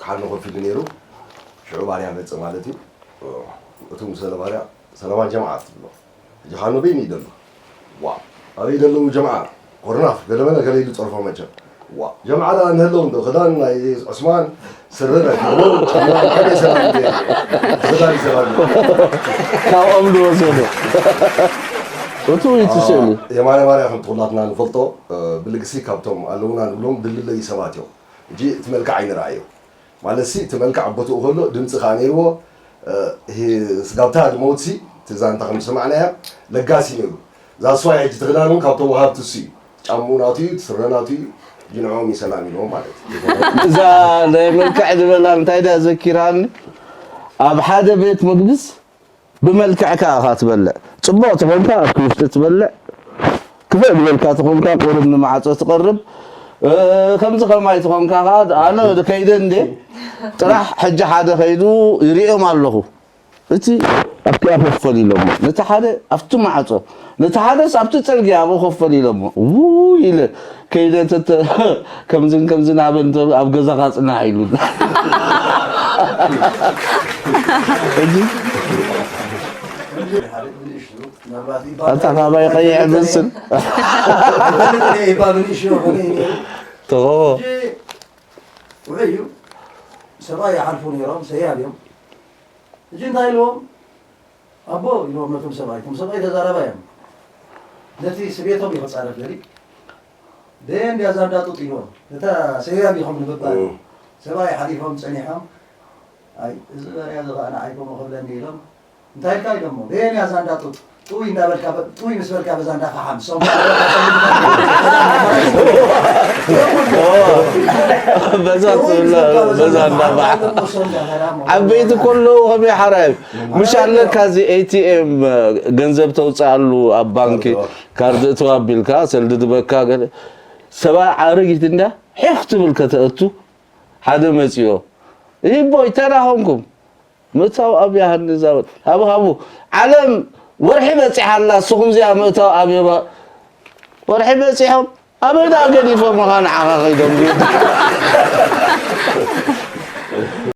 ሓኖ ኮፍ ኢሉ ነይሩ። ሽዑ ባርያ መጸ ማለት እዩ። እቱ ምስ በለ ባርያ፣ "ሰላማት ጀምዓ" ትብሎ። ሕጂ ሓኖ በይኑ እዩ ደሎ። ዋ፣ ኣበይ ደለዉ ጀምዓ? ኮርናፍ፣ ገለመለ ገለ ኢሉ ጸርፎ መቸም። ዋ፣ ጀምዓ ደኣ ንህለዉ እንዶ፣ ክዳን ናይ ዑስማን፣ ስረ ናይ ካቦ፣ ጫማ ናይ ሓደ ሰላም እንደ፣ ክዳን ሰላም። ካብኦም ዝወሰዶ። እቱ እዩ እቲ ስእሊ። የማነ ባርያ ከምቲ ኩላትና ንፈልጦ፣ እ፣ ብልግሲ ካብቶም ኣለዉና ንብሎም ድልለዩ ሰባት እዮም። ሕጂ እቲ መልክዕ ኣይንርኣዮ። ማለት ሲ፣ እቲ መልክዕ ኣብ ቦትኡ ከሎ፣ ድምጺ ከኣ ነይርዎ። እ፣ ሂ-፣ ስጋብታ ድመውት ሲ፣ እቲ ዛንታ ከም ዝሰማዕናያ፣ ለጋሲ ነይሩ። እዛ ስዋይ ሕጂ ትኽዳን እውን ካብቶም ወሃብቲ እሱ እዩ። ጫምኡ ናቱ እዩ፣ እቲ ስረ ናቱ እዩ። ሕጂ ንዕኦም እዩ ሰላም ኢልዎም ማለት እዩ። እዛ ናይ መልክዕ ዝበላ እንታይ ድያ ዘኪራኒ? ኣብ ሓደ ቤት መግብስ ብመልክዕካ ኢኻ ትበልዕ። ጽቡቕ ተኾንካ ኣብቲ ውሽጢ ትበልዕ። ክፍእ ዝበልካ ተኾንካ ቁሩብ ንማዕጾ ትቐርብ። እ፣ ከምዚ ከማይ ተኾንካ ኸኣ ኣነ ከይደ እንዴ ጥራሕ ሕጂ ሓደ ከይዱ ይርእዮም ኣለኹ። እቲ ኣብቲ ኣፍ ኮፍ ኢሎሞ። ነቲ ሓደ ኣብቲ ማዕጾ። ነቲ ሓደስ ኣብቲ ጽርግያ ኣብኡ ኮፍ ኢሎሞ። ውይ ኢለ ከይደ ተተ-፣ ከምዝን ከምዝን ኣበ እንተ ኣብ ገዛኻ ጽናሕ ኢሉ። ሕጂ ኣታ ካባይ ቀይሕ መስል። ተኸቦ። ውዑይ እዩ። ሰብኣይ ይሓልፉ ነይሮም፣ ሰያብ እዮም። ሕጂ እንታይ ኢልዎም? ኣቦ ኢልዎም ነቶም ሰብኣይ፣ እቶም ሰብኣይ ተዛራባይ እዮም። ነቲ ስቤቶም እዩ ክጻረፍ ደልዩ። ደየ እንድያ እዛ እንዳ ጡጥ ኢልዎም። እታ ሰያብ ኢኹም ንምባል። እም። ሰብኣይ ሓሊፎም ጸኒሖም። ኣይ፣ እዚ በርያ እዚ ኸኣ ንዓይ ከምኡ ክብለኒ ኢሎም። እንታይ ኢልካ ኢሎሞ? ደየን እያ እዛ እንዳ ጡጥ? ጥውይ እንዳበልካ በ-፣ ጥውይ ምስ በልካ በዛ እንዳ ፈሓም። ሶም በዛ ጥውይ ትብላ፣ ምስ በልካ በዛ በዛ እንዳ እንዳ ፈሓም። ፈሓም። ሶም እንዳ ፈሓም። ዓበይቲ ከለዉ ከመይ ሓራይ? ምሽ ኣለካ እዚ ኤ ቲ ኤም ገንዘብ ተውፅኣሉ ኣብ ባንኪ ካርድ እተው ኣቢልካ ሰልዲ ድበካ ገለ። ሰብኣይ ኣረጊት እንዳ ሒኽ ትብል ከተእቱ ሓደ መፂኦ። ይቦይ ተራኸምኩም። ምእታው ኣብ ያሃኒ ዛወት። ሃቡ፣ ሃቡ። ዓለም ወርሒ በጺሓ ኣላ፣ ንስኹም እዚኣ ምእታው ኣብ የባ-፣ ወርሒ በጺሖም፣ ኣበይ ደኣ ገዲፎም ኸኣ ንዓኻ ኸይዶም?